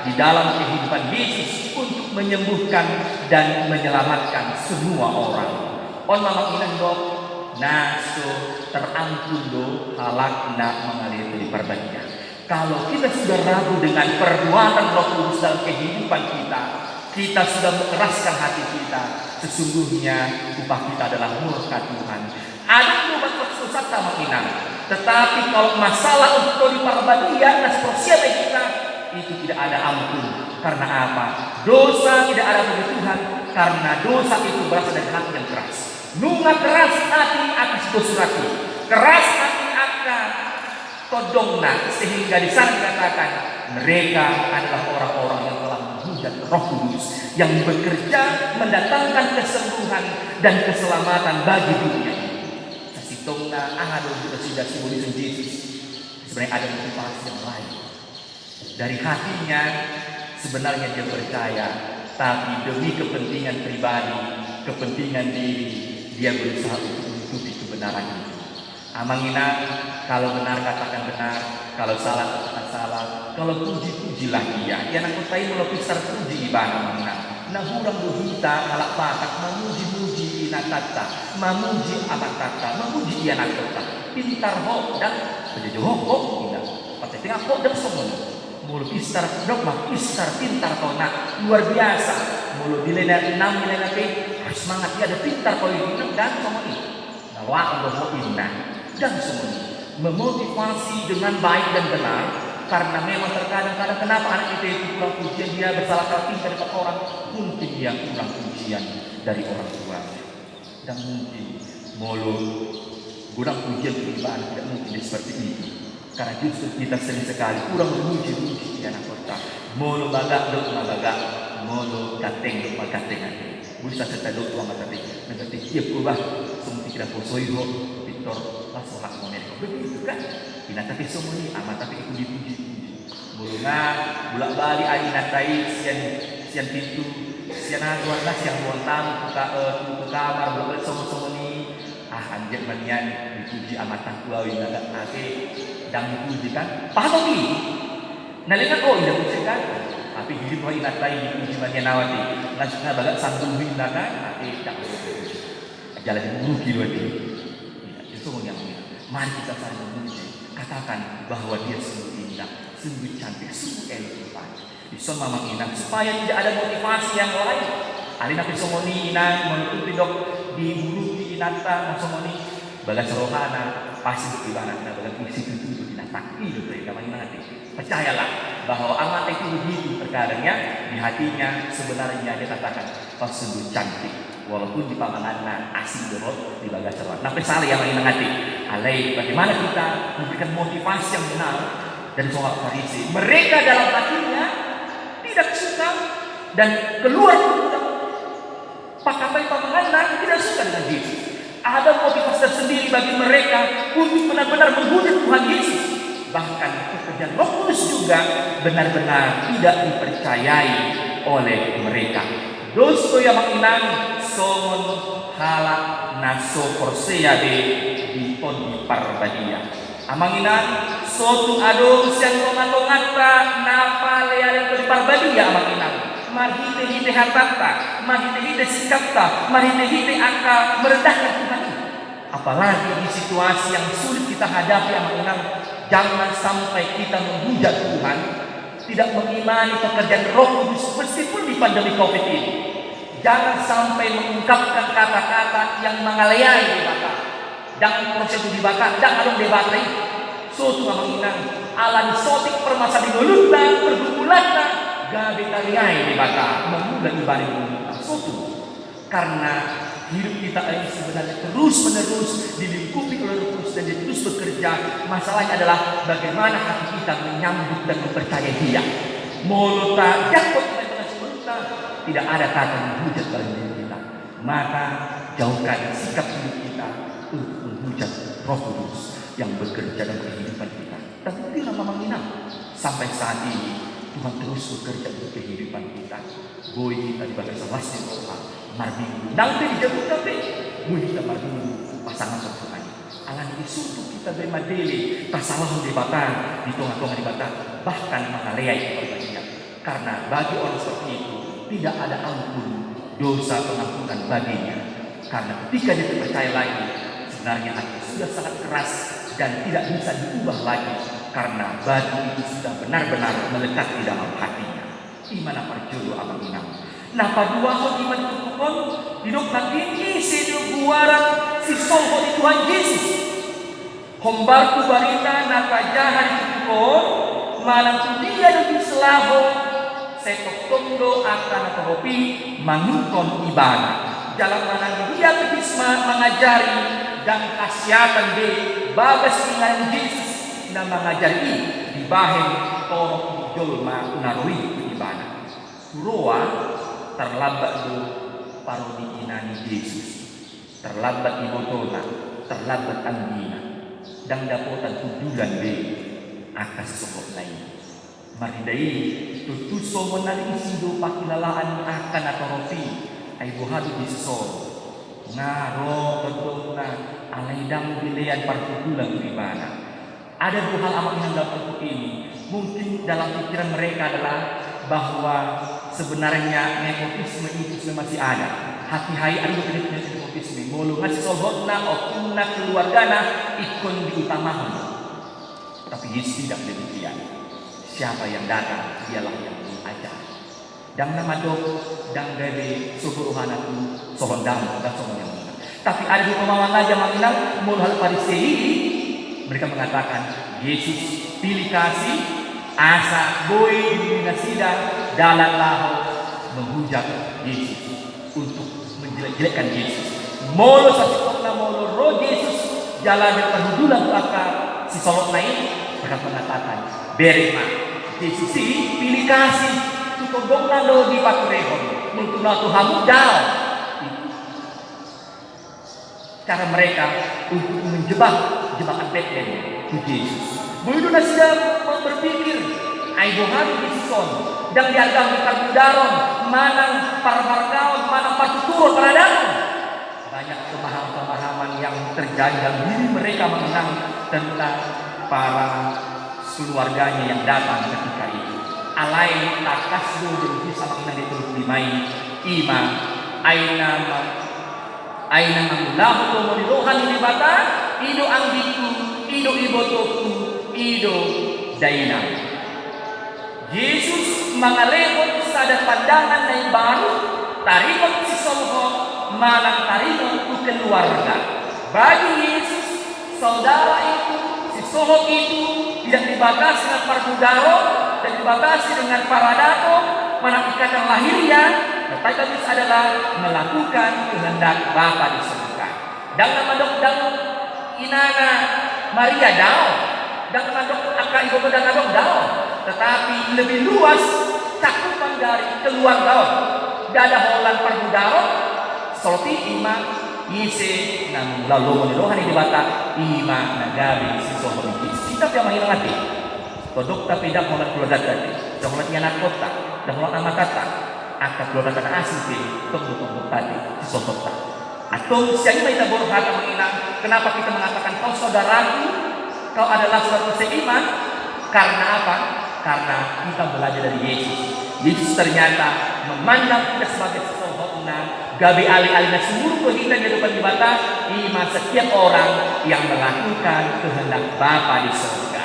di dalam kehidupan Yesus untuk menyembuhkan dan menyelamatkan semua orang. On ma amang inang dok, na so terampun do halak na mangalehon Tondi Parbadia. Kalau kita sudah ragu dengan perbuatan Roh Kudus dalam kehidupan kita, kita sudah mengeraskan hati kita, sesungguhnya upah kita adalah murka Tuhan. Adong do batas dosanta amang inang. Tetapi kalau masalah untuk Tondi Parbadia, na so porsea be hita, itu tidak ada ampun. Karena apa? Dosa tidak ada bagi Tuhan, karena dosa itu berasal dari hati yang keras. Nunga keras hati angka siboto surat i, keras hati angka tondongna, sehingga di sana dikatakan, mereka adalah orang-orang yang telah menghujat Roh Kudus yang bekerja mendatangkan kesembuhan dan keselamatan bagi dunia ini. Sasintongna aha do didok nasida sibolis ni Jesus? Sebenarnya ada motivasi yang lain. Dari hatinya sebenarnya dia percaya, tapi demi kepentingan pribadi, kepentingan diri, dia berusaha untuk menutupi kebenaran itu. Amang inang, kalau benar katakan benar, kalau salah katakan salah, kalau puji, pujilah dia. Ia nang kota ini molo pistar puji ibana amang inang. Na hurang do hita halak Batak mamuji-muji inantanta, mamuji amantanta, mamuji ianakhonta. Pintar ho, ndang, pajojo ho, ho, inang. Patetengah ho, ndang songon i. Molo pistar, dok ma, pistar, pintar ho, na luar biasa. Molo dilehon na, dilehon na pe, ah, semangat, ia do pintar ho, inang, ndang songon i. Na loak do ho, inang, ndang songon i. Memotivasi dengan baik dan benar, Karena memang terkadang-kadang kenapa anak kita itu kurang pujian, dia bersalah-salah tingkah depan orang, mungkin dia kurang pujian dari orang tuanya. Tidak mungkin molo godang pujian tu ibana, tidak mungkin dia seperti itu. Karena justru kita sering sekali kurang memuji-muji di anak kota. Molo bagak do ma bagak, molo ganteng do ma ganteng ate. Boi sasintong do tu amanta pe, na ganteng, tiap ho bah, songon tingki na poso i ho, pintor, las rohangku mamereng ho. Begitu kan? Inanta pe songon i, amanta pe dipuji-puji. Molo nga bolak-balik ai inanta i sian, sian pintu, sian aha goarna, sian ruang tamu tu ka-, eh, tu, tu kamar, bolak-balik songon-songon i. Ah, anggiat ma nian dipuji amanta tu au inna, ate, ndang dipuji kan? Pahopi. Na lengan, oh, inda puji kan? Tapi hidup roha inanta i dipuji ma nian au ate. Nga, nga bagak sanggul inna kan? Ate, ndang dipuji. Jala dimuruki do ate. Iya, itu songon i. Mari kita saling memuji. Katakan bahwa dia sungguh indah, sungguh cantik, sungguh elok rupanya. Dison ma amang inang, supaya tidak ada motivasi yang lain. Alai na pe songon i inang, molo tung pe didok dimuruki inanta na songon i, bagas rohana, pasti do ibana na bagas i situtu do inanta. I do pe amang inang ate. Percayalah bahwa amanta itu begitu terkadang ya, di hatinya sebenarnya dia katakan, pas sungguh cantik. Walaupun di pamanganna asing dohot di bagas roha. Na pe sala i amang inang ate. Alai bagaimana kita memberikan motivasi yang benar dari seorang Farisi. Mereka dalam hatinya tidak suka dan keluar pun tidak, bahkan pamanganna tidak suka dengan Yesus. Ada motivasi tersendiri bagi mereka untuk benar-benar menghujat Tuhan Yesus. Bahkan pekerjaan Roh Kudus juga benar-benar tidak dipercayai oleh mereka. Dos do i amang inang songon halak na so porsea be di Tondi Parbadia. Amang inang, so tung adong sian tonga-tonganta na palealean Tondi Parbadia amang inang. Marhite-hite hatanta, marhite-hite sikapta, marhite-hite angka merendahkan Tuhan i. Apalagi di situasi yang sulit kita hadapi amang inang, jangan sampai kita menghujat Tuhan, tidak mengimani pekerjaan Roh Kudus meskipun di pandemi covid ini. Jangan sampai mengungkapkan kata-kata yang mangaleai Debata. Ndang porsea tu Debata, ndang adong Debata i. So tung amang inang, alani sotik permasalahan di ngolunta, pergumulanna, gabe taleai Debata mangula ibana di ngolunta. So tung. Karena hidup kita ini sebenarnya terus-menerus dilingkupi oleh Roh Kudus dan Dia terus bekerja. Masalahnya adalah bagaimana hati kita menyambut dan mempercayai Dia. Molo tadapot di tengah-tengah ngolunta, tidak ada kata menghujat dalam diri kita. Maka jauhkan sikap hidup kita untuk menghujat Roh Kudus yang bekerja dalam kehidupan kita. Tapi itulah amang inang, sampai saat ini Tuhan terus bekerja untuk kehidupan kita. Boi hita di bagasan las ni roha marminggu. Nang pe di jabu pe boi hita marminggu pasangaphon Tuhan i. Alani i so tung hita be mandele, tasalahon Debata di tonga-tonga ni Debata, bahkan mangaleai Parbadia. Karena bagi orang seperti itu tidak ada ampun dosa pengampunan baginya. Karena ketika dia tidak percaya lagi, sebenarnya hati sudah sangat keras dan tidak bisa diubah lagi karena batu itu sudah benar-benar melekat di dalam hatinya. I ma na parjolo amang inang. Na paduahon i ma di turpuk on, didok nangkin ise do goaran sisolhot ni Tuhan Jesus. Hombar tu barita na tajaha di turpuk on, manang tu dia do disesalhon, sai tongtong do angka na torop i mangihuthon ibana. Jala manang dia pe bisma mangajari, ndang hasiatan be bagas inganan ni Jesus na mangajari i dibahen torop ni jolma na ro i tu ibana. Huroa tarlambat do paroniina ni Jesus. Tarlambat ibotona, tarlambat anggina. Ndang dapotan hundulan be angka sisolhotna i. Marnida i, tontu songon na diisi do pangkilalaan ni angka na torop i. Ai boha do Jesus on? Nga ro tongtongna, alai ndang dilean parhundulan tu ibana. Ada dua hal amang inang dalam turpuk ini. Mungkin dalam pikiran mereka adalah bahwa sebenarnya nepotisme itu sudah masih ada. Hatiha i adong do nepotisme. Molo nga sisolhotna, ompungna, keluargana, ingkon diutamahon. Tapi Jesus tidak demikian. Siapa yang datang, dialah yang diajari. Ndang na mandok, ndang gabe sogo rohana tu so hondang, ndang songon i. Tapi ada dua pemahaman lagi amang inang, molo halak Parisei i, mereka mengatakan, Yesus pilih kasih, Asa boi di nasida dalan laho menghujat Jesus, untuk menjelek-jelekkan Jesus. Molo sasintongna molo ro Jesus jala diparhundulan tu angka sisolhotna i, mereka mengatakan, "Bereng ma, Jesus i pilih kasih, tu tondongna do dipaturehon, molo tung na tu hamu dao." Itu cara mereka untuk menjebak jebakan Batman tu Jesus. Boi do nasida berpikir, "Ai boha do Jesus on, ndang diargahon parmudaron, manang parmargaon, manang partuturon, paradaton." Banyak pemahaman-pemahaman yang terjadi dalam diri mereka mengenang tentang para keluarganya yang datang ketika itu. Alai tangkas do di Injil sama dengan di teluk lima i, ima, ai na ma-, ai na mangulahon lomo ni roha ni Debata, i do anggingku, i do ibotongku, i do dainang. Jesus mangalehon sada pandangan na imbaru, taringot sisolhot manang taringot tu keluarga. Bagi Jesus, saudara itu, sisolhot itu, tidak dibatasi dengan parmudaron, tidak dibatasi dengan paradaton, manang ikatan lahiriah, tetapi bisa adalah melakukan kehendak Bapa di surga. Ndang na mandok, ndang inana Maria dao, ndang na mandok angka iboto, ndang adong dao, tetapi lebih luas cakupan dari keluarga on. Ndada holan parmudaron, sisolhot i ima ise na mangulahon lomo ni roha ni Debata, ima na gabe sisolhot ni Jesus. Hita pe amang inang ate, tondongta pe ndang holan keluarganta ate, ndang holan ianakkonta, ndang holan amatanta, angka keluarganta na asing pe tong do tondongta ate, sisolhotta. Antong sian i ma hita borhat, amang inang, kenapa kita mengatakan, "Kau saudaraku, kau adalah saudaraku seiman"? Karena apa? Karena kita belajar dari Yesus. Yesus ternyata memandang kita sebagai sisolhotna, gabe ale-ale na sumurung do hita di adopan Debata, ima setiap orang yang melakukan kehendak Bapa di surga.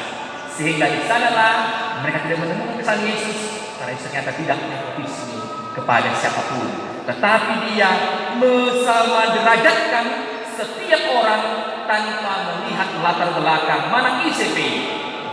Sehingga di sanalah mereka tidak menemukan kesalahan Yesus, karena Yesus ternyata tidak nepotisme kepada siapapun. Tetapi Dia mesamaderajatkan setiap orang tanpa melihat latar belakang manang ise pe.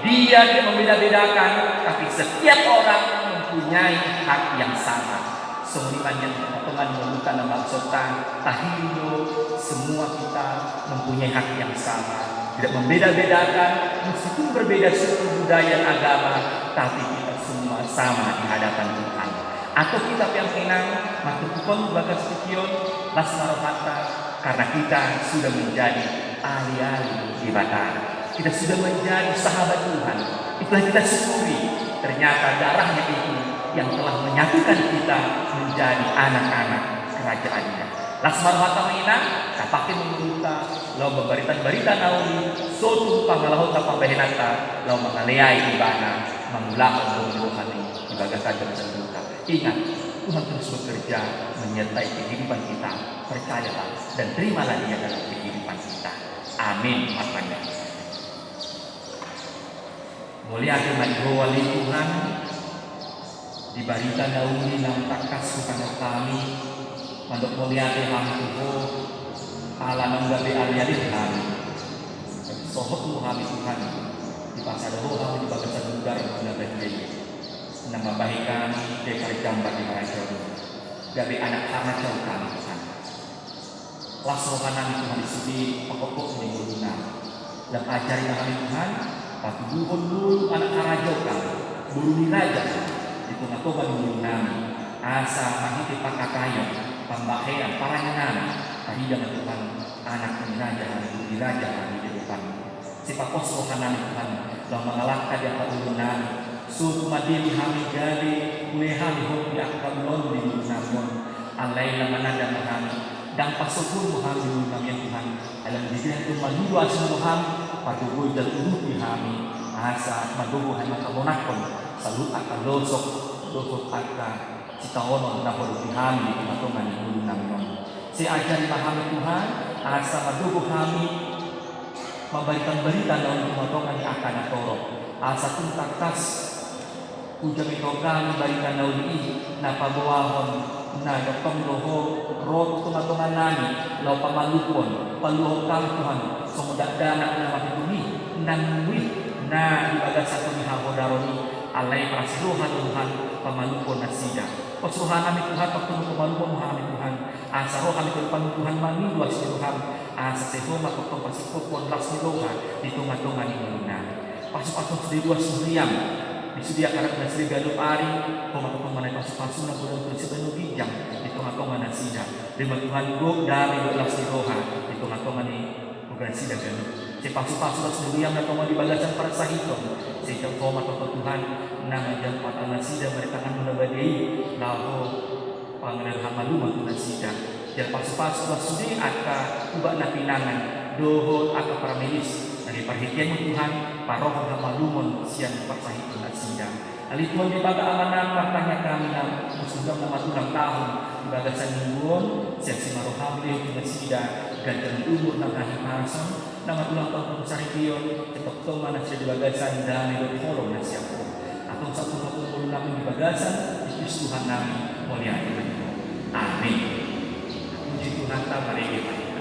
Dia tidak membeda-bedakan, tapi setiap orang mempunyai hak yang sama. Songon i ma nian, tonga-tonga ni ngolunta, na bangsonta, tahiling do, semua kita mempunyai hak yang sama. Tidak membeda-bedakan, meskipun berbeda suku, budaya, agama, tapi kita semua sama di hadapan Tuhan. Antong hita pe, amang inang, martumpuan di bagas tingki on, las ma rohanta, karena kita sudah menjadi ale-ale ni Debata. Kita sudah menjadi sahabat Tuhan. Itulah kita syukuri. Ternyata darahnya itu yang telah menyatukan kita menjadi anak-anak kerajaan-Nya. Las ma rohanta, amang inang, tapake ma ngolunta laho mambaritahon barita na uli, so tu pangalahonta, pambahenanta, laho mangaleai Ibana, mangulahon lomo ni roha-Ni di bagasan jabu ni ngolunta. Ingat, Tuhan terus bekerja menyertai kehidupan kita. Percayalah dan terimalah Dia dalam kehidupan kita. Amin. Martangiang. Mauliate ma di Ho ale Tuhan, di barita na uli naung tangkas hukandok hami, mandok mauliate hami tu Ho, ala naung gabe ale-ale hami. Sohot Ho hami Tuhan, dipasada Ho hami di bagasan mudar na badia i, na mambahen hami gabe parjambar di harajaon, gabe anak harajaon hami Tuhan. Las rohanami Tuhan di sude pangkophop ni ngolunami. Lam ajari ma hami Tuhan, patuduhon Ho anak harajaonami, boru ni raja, di tonga-tonga ni ngolunami, asa marhite pangkataion, pambahenan, parangenan, tarida ma Tuhan, anak ni raja hami, boru ni raja hami di adopanMu. Sipapos rohanami Tuhan, laho mangalangka di angka ulaonnami. So tumandemi hami gabe, ule hami hot di angka ulaon di ngolunami on. Alai na mananda ma hami, ndang pasobuonMu hami di ngolunami on Tuhan. Alai na dibeha Tuhan mangido asi Ho hami, pargogoi jala urupi hami. Asa mandobo hami mangkabonakhon saluhut angka losok, losok angka sitaonon na huadopi hami di tonga-tonga ni ngolunami on. Sai ajari ma hami Tuhan, asa mandobo hami mambaritahon barita na uli di tonga-tonga ni angka na torop. Asa tung tangkas hujamita hami barita na uli i, na paboahon na dokkon do Ho ro tu tonga-tonganami, laho pamalumhon, paluahon hami Tuhan, songon dakdanak na mapitung i, na nungnung i, na di bagasan hahodaron i, Alai palas ni roha do Tuhan pamalumhon nasida. Pos rohanami Tuhan, tongtong pamalumhon rohanami Tuhan. Asa ro hami tu adopanMu Tuhan mangido asi ni rohaM. Asa sai Ho ma tongtong pasingkophon las ni roha di tongatonga ni ngolunami. Pasupasu sude ruas ni huriaM di sude angka na ganup ari, Ho ma tongtong manang pasupasuna, godang tu sibahen ginjang di tongatonga nasida. Dame Tuhan, godang dame dohot las ni roha di tongatonga ni nasida ganup. Sai pasupasu las ni huriaM na tongon di bagasan parsahiton. Sai jalo Ho ma tongtong Tuhan na manjalo patar nasida marhite tanganMu na badia i, laho pangalean hamaluman tu nasida. Jala pasupasu las sude angka tubu na pinangan dohot angka paramedis, na di parhiteanMu Tuhan, parohon hamaluman sian parsahiton nasida. Alai Tuhan Debata Amanami, martangiang hami na, molo sudah na matulang taon di bagasan minggu on, sai asi ma rohaM lehon tu nasida ganjang ni umur nang hahipason, na matulang taon tu saripeon, sai tongtong ma nasida di bagasan dame dohot holong na sian Ho. Antong sahat tu hita tu ngolunami di bagasan Kristus Tuhannami, mauliate ma di Ho. Amin. Puji Tuhanta, marende ma hita.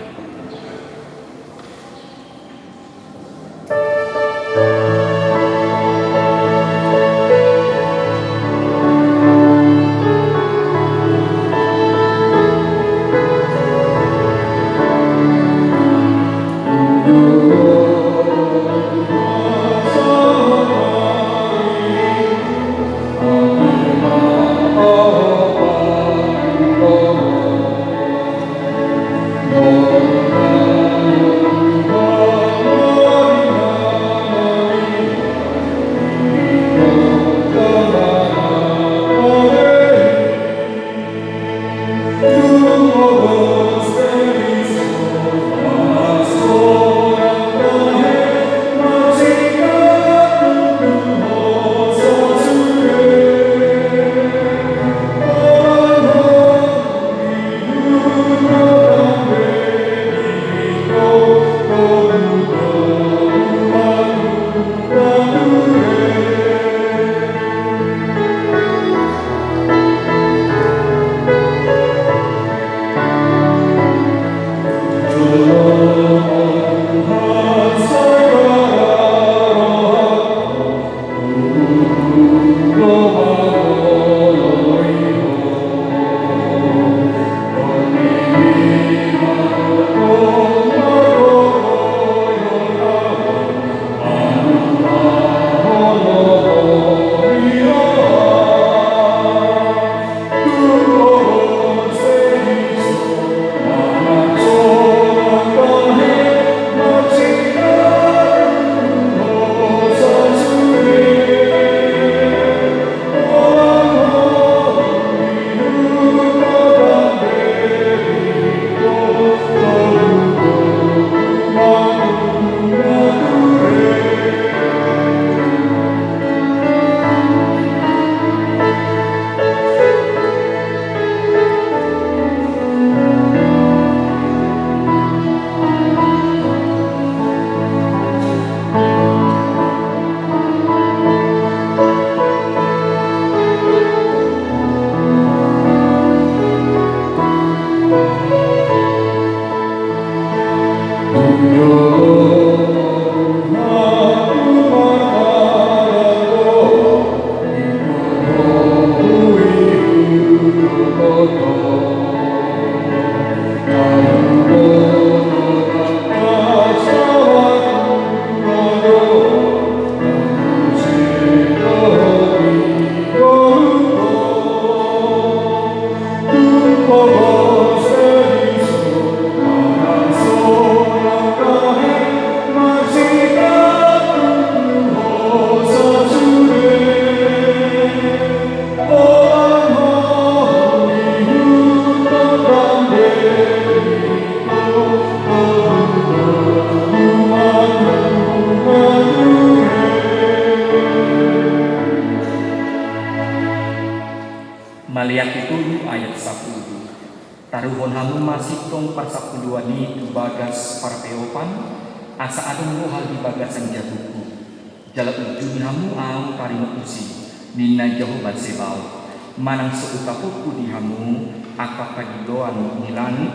Maleakhi tolu ayat sapulu. Taruhon hamu ma sintong parsapuluan i tu bagas parpeopan, asa adong roha di bagasan jabungku. Jala unjuni hamu ahu taringot tusi, ninna Jahowa Zebaot, manang so hutaponku di hamu angka pangidoan ni langit,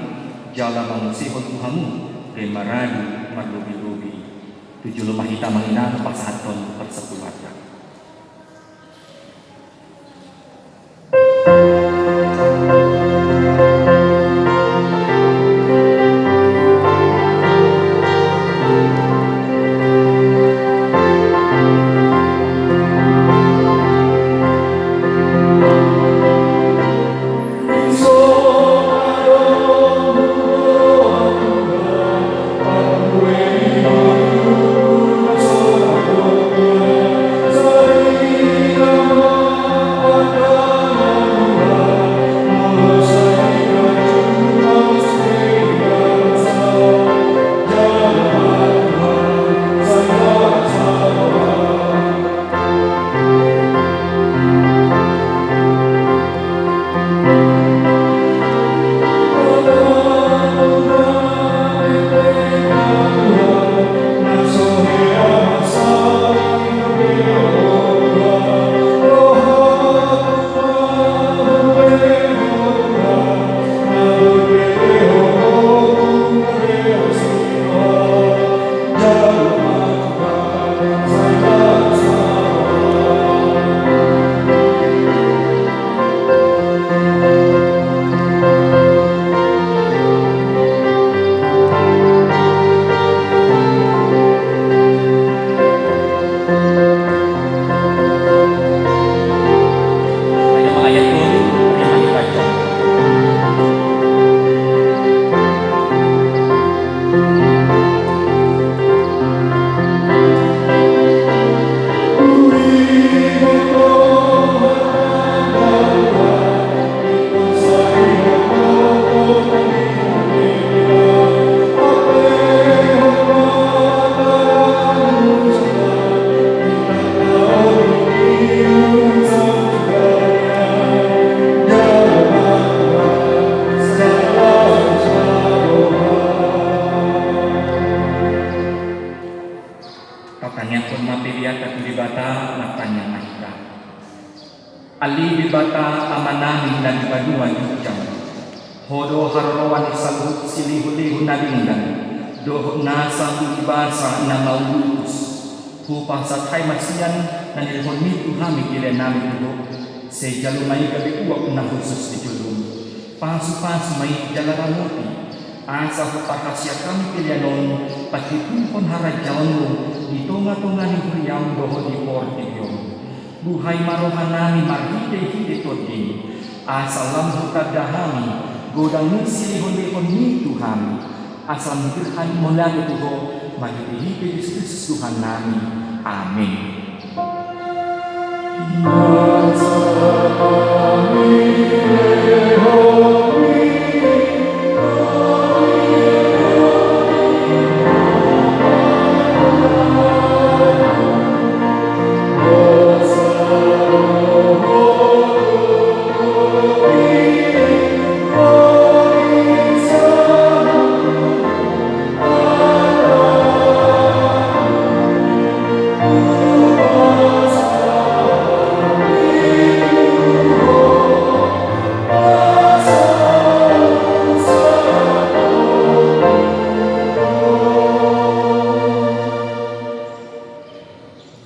jala mangusehon tu hamu gabe maradu marlobilobi. Tu jolo ma hita mangido pasahathon parsapuluanta. Debata Amanami na di banua ginjang, Ho do haroroan ni saluhut silehonlehon na denggan dohot nasa tu basa na maulutus. Hupasahat hami ma sian na nilehonMi tu hami peleannami tu Ho. Sai jalo ma i gabe uap na hushus di jolom. Pasupasu ma i jala ramoti, asa huparhasiat hami pelean on patituhon harajaonMu di tongatonga ni huriaM dohot di portibi on. Buhai ma rohanami marhitehite TondiM, asa lam hutanda hami godang ni silehonlehonMi tu hami, asa lam hurang hami mauliate tu Ho, marhitehite Jesus Kristus Tuhannami. Amen.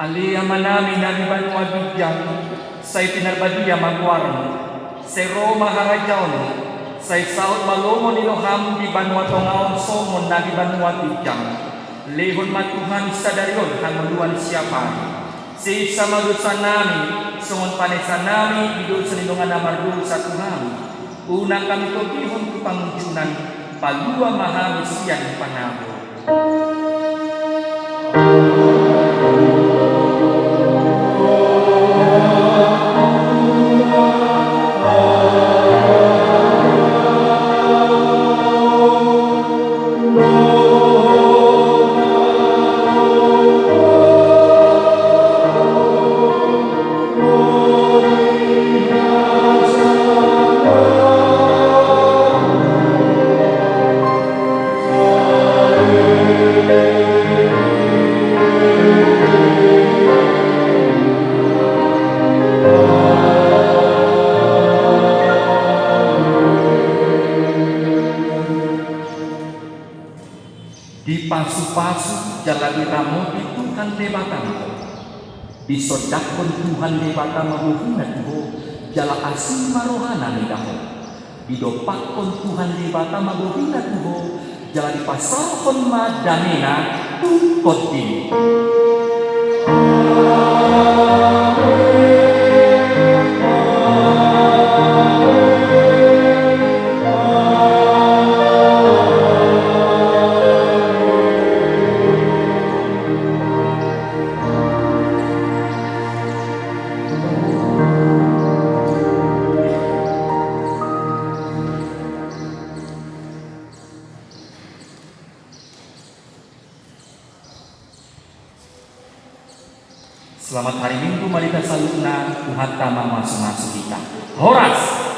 Ale Amanami na di banua ginjang, sai pinarbadia ma goarMu, sai ro ma harajaonMu, sai saut ma lomo ni rohaM di banua tonga on songon na di banua ginjang. Lehon ma tu hami sadari on hangoluan siapari. Sesa ma dosanami, songon panesanami di dosa ni dongan na mardosa tu hami. Unang hami togihon tu pangunjunan, palua ma hami sian pangago. Dipasupasu jala diramoti Tuhan Debata ma ho. Disondangkon Tuhan Debata ma bohiNa tu ho, jala asi ma rohaNa mida ho. Didompakkon Tuhan Debata ma bohiNa tu ho, jala dipasaorhon ma dameNa tu tondim. Selamat hari Minggu ma di hita saluhutna, Tuhanta ma mamasumasu hita. Horas!